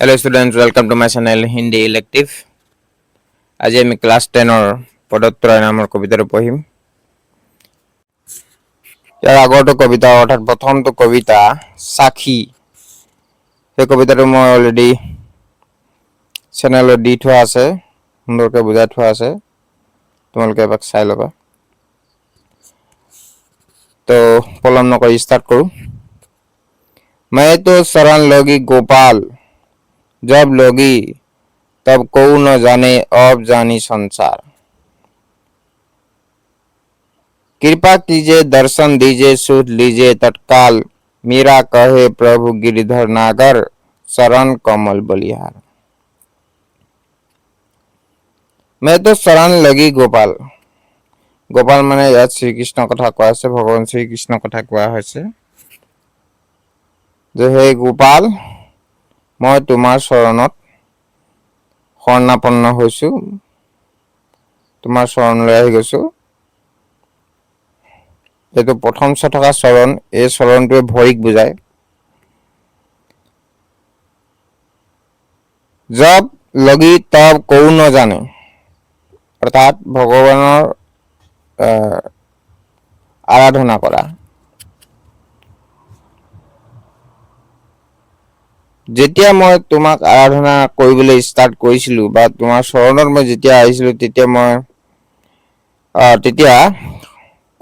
Hello students, welcome to my channel Hindi Elective. আজি আমি class 10ৰ পদত্ৰয় নামৰ কবিতাটো পঢ়িম। ইয়াৰ আগৰটো কবিতা, অৰ্থাৎ প্ৰথমটো কবিতা সাক্ষী, সেই কবিতাটো মই অলৰেডি চেনেলত দি থোৱা আছে, সুন্দৰকৈ বুজাই থোৱা আছে। তোমালোকে এবাৰ চাই ল'বা। তো পলম নকৰি ষ্টাৰ্ট কৰোঁ। मैं तो शरण लगी गोपाल जब लगी, तब को न जाने, अब जानी संसार। कृपा कीजिए, दर्शन दीजिए, सुध लीजिए तत्काल। मीरा कहे प्रभु गिरिधर नागर, शरण कमल बलिहार। मैं तो शरण लगी গোপাল। গোপাল মানে ইয়াত শ্ৰীকৃষ্ণৰ কথা কোৱা হৈছে, ভগৱান শ্ৰীকৃষ্ণৰ কথা কোৱা হৈছে যে হে গোপাল, মই তোমাৰ চৰণত শৰণাপন্ন হৈছো, তোমাৰ চৰণলৈ আহি গৈছো। এইটো প্ৰথম থকা চৰণ, এই চৰণটোৱে ভৰিক বুজায়। जब लगी तब कौ न जाने, অৰ্থাৎ ভগৱানৰ আৰাধনা কৰা। যেতিয়া মই তোমাক আৰাধনা কৰিবলৈ ষ্টাৰ্ট কৰিছিলোঁ বা তোমাৰ চৰণত মই যেতিয়া আহিছিলোঁ, তেতিয়া মই তেতিয়া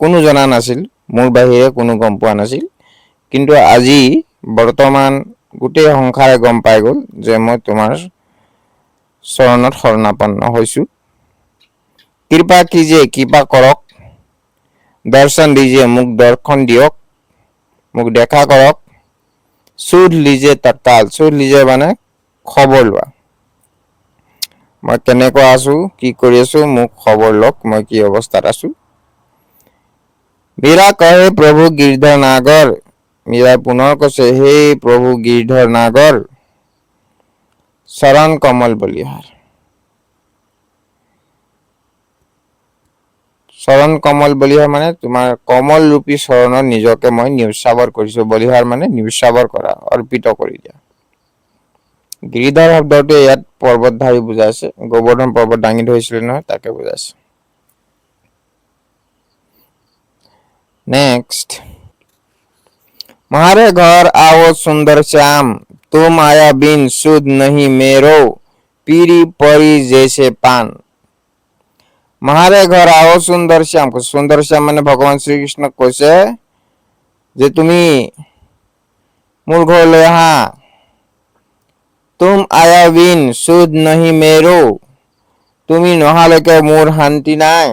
কোনো জনা নাছিল, মোৰ বাহিৰে কোনো গম পোৱা নাছিল। কিন্তু আজি বৰ্তমান গোটেই সংসাৰে গম পাই গ'ল যে মই তোমাৰ চৰণত শৰণাপন্ন হৈছোঁ। कृपा कीजिए, কৃপা কৰক। दर्शन दीजिए, মোক দৰ্শন দিয়ক, মোক দেখা কৰক। सुध लीजिए तत्काल। सुध लीजिए মানে খবৰ লোৱা। মই কেনেকুৱা আছো, কি কৰি আছো, মোক খবৰ লওক, মই কি অৱস্থাত আছো। মীৰা কহে প্ৰভু গিৰিধৰ নাগৰ। মীৰাই পুনৰ কৈছে, হে প্ৰভু গিৰিধৰ নাগৰ, চৰণ কমল বলিহাৰ। চৰণ কমল বলিহাৰ মানে তোমাৰ কমল ৰূপী চৰণত নিজকে মই নিউচাবৰ কৰিছো। বলিহাৰ মানে নিউচাবৰ কৰা, অৰ্পিত কৰি দিয়া। গিৰিধৰ শব্দটোৱে ইয়াত পৰ্বতধাৰী বুজাইছে। গোবৰ্ধন পৰ্বত দাঙি ধৰিছিলে নহয়, তাকে বুজাইছে। নেক্সট। म्हारे घर आओ सुंदर श्याम, तुम आया बिन सुध नहीं मेरो, पीरी परी जैसे पान। म्हारे घर आओ सुন্দৰ শ্যাম। সুন্দৰ শ্যাম মানে ভগৱান শ্ৰীকৃষ্ণক কৈছে যে তুমি মোৰ ঘৰলৈ আহা। तुम आया बिन सुध नहीं मेरो, তুমি নহালৈকে মোৰ শান্তি নাই।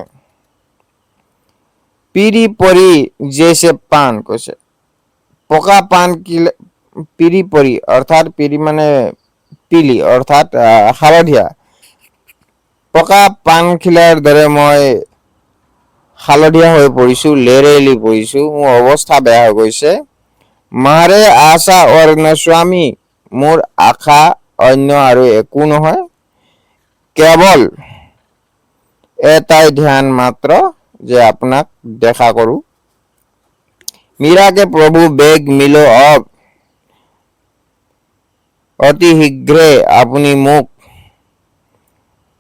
পিৰি পৰি জেছে পান কৈছে, পকা পান কি পিৰি পৰি, অৰ্থাৎ পিৰি মানে পিলি, অৰ্থাৎ হালধীয়া। পকা পাণখিলাৰ দৰে মই হালধীয়া হৈ পৰিছো, লেৰেলি পৰিছো, মোৰ অৱস্থা বেয়া হৈ গৈছে। म्हारे आशा और न स्वामी, মোৰ আশা অন্য আৰু একো নহয়, কেৱল এটাই ধ্যান মাত্ৰ যে আপোনাক দেখা কৰোঁ। मीरा के प्रभु बेग मिलो अब, অতি শীঘ্ৰে আপুনি মোক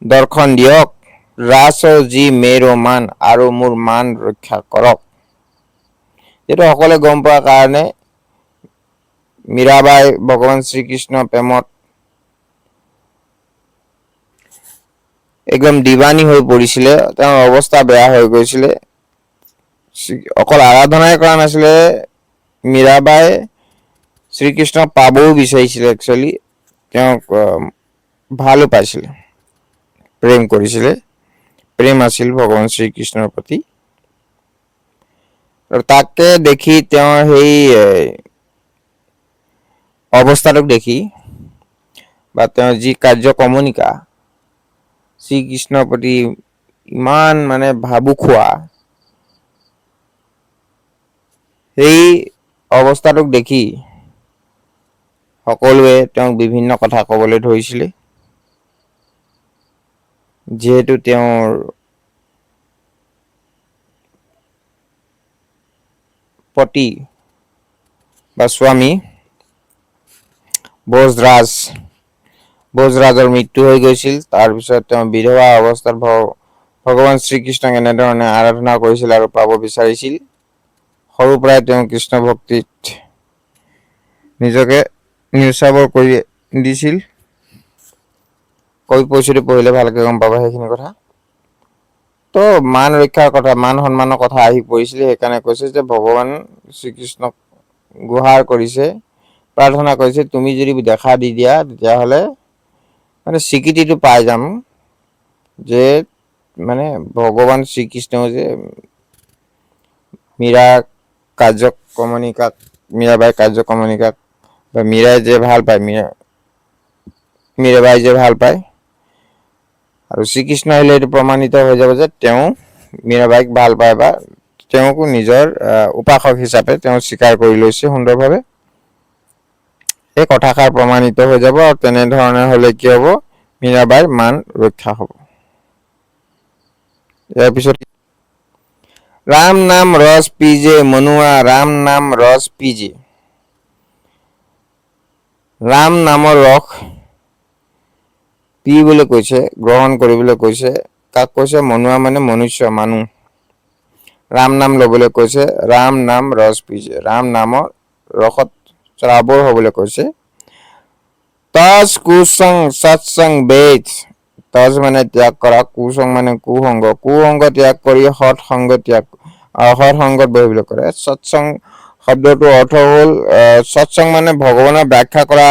দৰ্শন দিয়ক। रास जी मेरो मान, আৰু মোৰ মান ৰক্ষা কৰক। এইটো সকলোৱে গম পোৱাৰ কাৰণে মীৰাবাই ভগৱান শ্ৰীকৃষ্ণ প্ৰেমত একদম দিৱানী হৈ পৰিছিলে। তেওঁৰ অৱস্থা বেয়া হৈ গৈছিলে। অকল আৰাধনাই কৰা নাছিলে মীৰাবাই, শ্ৰীকৃষ্ণক পাবও বিচাৰিছিলে। একচুৱেলি তেওঁক ভালো পাইছিলে, প্ৰেম কৰিছিলে, প্ৰেম আছিল ভগৱান শ্ৰীকৃষ্ণৰ প্ৰতি। আৰু তাকে দেখি তেওঁৰ সেই অৱস্থাটোক দেখি বা তেওঁৰ যি কাৰ্য কমনিকা, শ্ৰীকৃষ্ণৰ প্ৰতি ইমান মানে ভাবুক হোৱা, সেই অৱস্থাটোক দেখি সকলোৱে তেওঁক বিভিন্ন কথা ক'বলৈ ধৰিছিলে। যিহেতু তেওঁৰ পতি বা স্বামী ভোজৰাজ ভোজৰাজৰ মৃত্যু হৈ গৈছিল। তাৰপিছত তেওঁ বিধৱা অৱস্থাত ভগৱান শ্ৰীকৃষ্ণক এনেধৰণে আৰাধনা কৰিছিল আৰু পাব বিচাৰিছিল। সৰুৰ পৰাই তেওঁ কৃষ্ণ ভক্তিত নিজকে নিচাবৰ কৰি দিছিল। কবি পৰিচয়টো পঢ়িলে ভালকে গম পাবা সেইখিনি কথা। তো মান ৰক্ষাৰ কথা, মান সন্মানৰ কথা আহি পৰিছিলে। সেইকাৰণে কৈছে যে ভগৱান শ্ৰীকৃষ্ণক গুহাৰ কৰিছে, প্ৰাৰ্থনা কৰিছে, তুমি যদি দেখা দি দিয়া, তেতিয়াহ'লে মানে স্বীকৃতিটো পাই যাম যে মানে ভগৱান শ্ৰীকৃষ্ণও যে মীৰা কাৰ্যক্ৰমণিকাক, মীৰাবাই কাৰ্যক্ৰমণিকাক বা মীৰাই যে ভাল পায়, মীৰাবাই যে ভাল পায় আৰু শ্ৰীকৃষ্ণ আহিলে এইটো প্ৰমাণিত হৈ যাব যে তেওঁ মীৰাবাইক ভাল পায় বা তেওঁকো নিজৰ উপাসক হিচাপে তেওঁ স্বীকাৰ কৰি লৈছে সুন্দৰভাৱে। এই কথাষাৰ প্ৰমাণিত হৈ যাব আৰু তেনেধৰণে হ'লে কি হ'ব? মীৰাবাইৰ মান ৰক্ষা হ'ব। ইয়াৰ পিছত, ৰাম নাম ৰস পিজে মনুৱা, ৰাম নাম ৰস পিজে। ৰাম নামৰ ৰস পিবলৈ কৈছে, গ্ৰহণ কৰিবলৈ কৈছে। কাক কৈছে? মনুৱা মানে মনুষ্য, মানুহ। ৰাম নাম ল'বলৈ কৈছে। ৰাম নাম ৰস পিজে, ৰাম নামৰ ৰসত চৰাবৰ হ'বলৈ কৈছে। তজ কুসং সৎসং বেদ। তজ মানে ত্যাগ কৰা, কুসং মানে কুসংগ। কুসংগ ত্যাগ কৰি সৎসংগ ত্যাগ, সৎসংগত বহিবলৈ কৰে। সৎসং শব্দটোৰ অৰ্থ হ'ল, সৎসং মানে ভগৱানৰ ব্যাখ্যা কৰা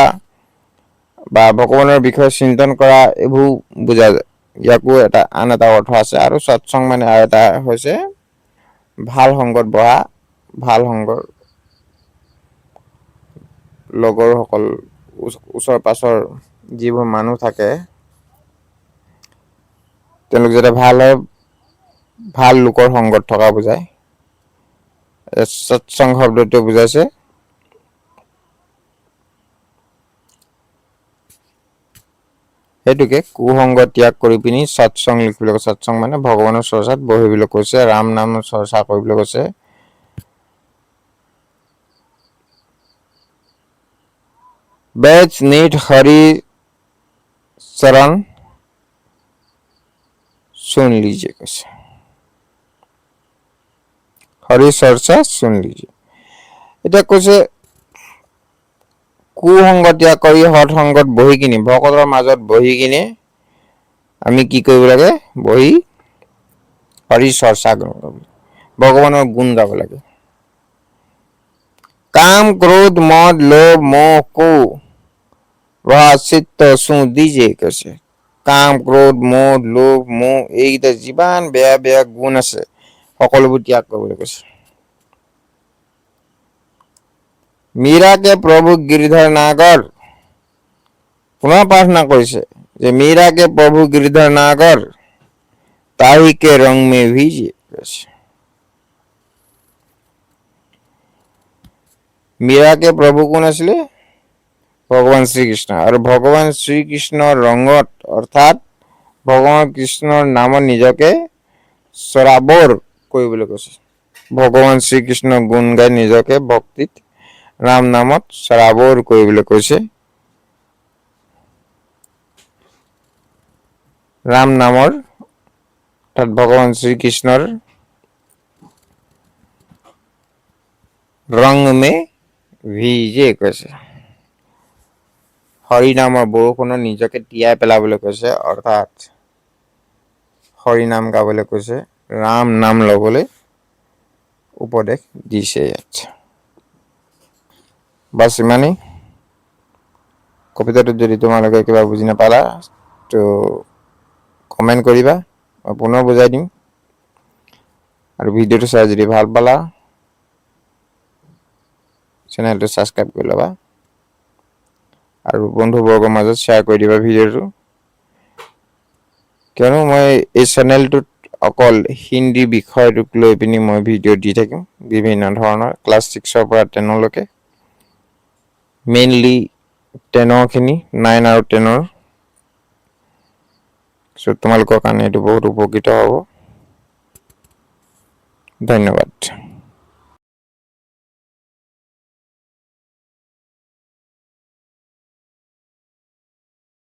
বা ভগৱানৰ বিষয়ে চিন্তন কৰা, এইবোৰ বুজা যায়। ইয়াকো এটা আন এটা অৰ্থ আছে। আৰু সৎসং মানে আৰু এটা হৈছে ভাল সংগত বহা, ভাল সংগৰ লগৰসকল, ওচৰ পাঁজৰ যিবোৰ মানুহ থাকে, তেওঁলোক যাতে ভাল হয়, ভাল লোকৰ সংগত থকা বুজায়। এই সৎসংগ শব্দটোৱে বুজাইছে। সেইটোকে কুসংগ ত্যাগ কৰি পিনি সৎসং লিখিবলৈ কৈছে। সৎসং মানে ভগৱানৰ চৰ্চাত বহিবলৈ কৈছে, ৰাম নাম চৰ্চা কৰিবলৈ কৈছে। বেদ নিট হৰি চৰণ শুন लीजिए কৈছে, হৰি চৰ্চা শুন लीजिए। এতিয়া কৈছে, কুসংগ ত্যাগ কৰি সৎসংগত বহি কিনি, ভকতৰ মাজত বহি কিনে আমি কি কৰিব লাগে? বহি হৰি চৰ্চা কৰিব লাগে, ভগৱানৰ গুণ গাব লাগে। কাম ক্ৰোধ মদ লোভ মোহ কো চিত্ত চু দিজে কৈছে। কাম ক্ৰোধ মদ লোভ মোহ, এইকেইটা যিমান বেয়া বেয়া গুণ আছে, সকলোবোৰ ত্যাগ কৰিবলৈ কৈছে। মীৰাকে প্ৰভু গিৰিধৰ নাগৰ, পুনৰ প্ৰাৰ্থনা কৰিছে যে মীৰাকে প্ৰভু গিৰিধৰ নাগৰ তাহিকে ৰং মে ভিজে কৈছে। মীৰাকে প্ৰভু কোন আছিলে? ভগৱান শ্ৰীকৃষ্ণ। আৰু ভগৱান শ্ৰীকৃষ্ণৰ ৰঙত, অৰ্থাৎ ভগৱান কৃষ্ণৰ নামত নিজকে চৰাবৰ কৰিবলৈ কৈছে। ভগৱান শ্ৰীকৃষ্ণৰ গুণ গাই নিজকে ভক্তিত ৰাম নামত চৰাবৰ কৰিবলৈ কৈছে। ৰাম নামৰ, অৰ্থাৎ ভগৱান শ্ৰীকৃষ্ণৰ ৰং মে ভিজে কৈছে। হৰি নামৰ বৰষুণত নিজকে তিয়াই পেলাবলৈ কৈছে, অৰ্থাৎ হৰি নাম গাবলৈ কৈছে, ৰাম নাম ল'বলৈ উপদেশ দিছে ইয়াত। বাছ, ইমানেই। কবিতাটোত যদি তোমালোকে কিবা বুজি নাপালা, তো কমেণ্ট কৰিবা, মই পুনৰ বুজাই দিম। আৰু ভিডিঅ'টো চাই যদি ভাল পালা, চেনেলটো ছাবস্ক্ৰাইব কৰি ল'বা আৰু বন্ধুবৰ্গৰ মাজত শ্বেয়াৰ কৰি দিবা ভিডিঅ'টো। কিয়নো মই এই চেনেলটোত অকল হিন্দী বিষয়টোক লৈ পিনি মই ভিডিঅ' দি থাকিম, বিভিন্ন ধৰণৰ, ক্লাছ 6ৰ পৰা 10লৈকে, মেইনলি 10ৰখিনি, 9 আৰু 10ৰ। চ' তোমালোকৰ কাৰণে এইটো বহুত উপকৃত হ'ব। ধন্যবাদ।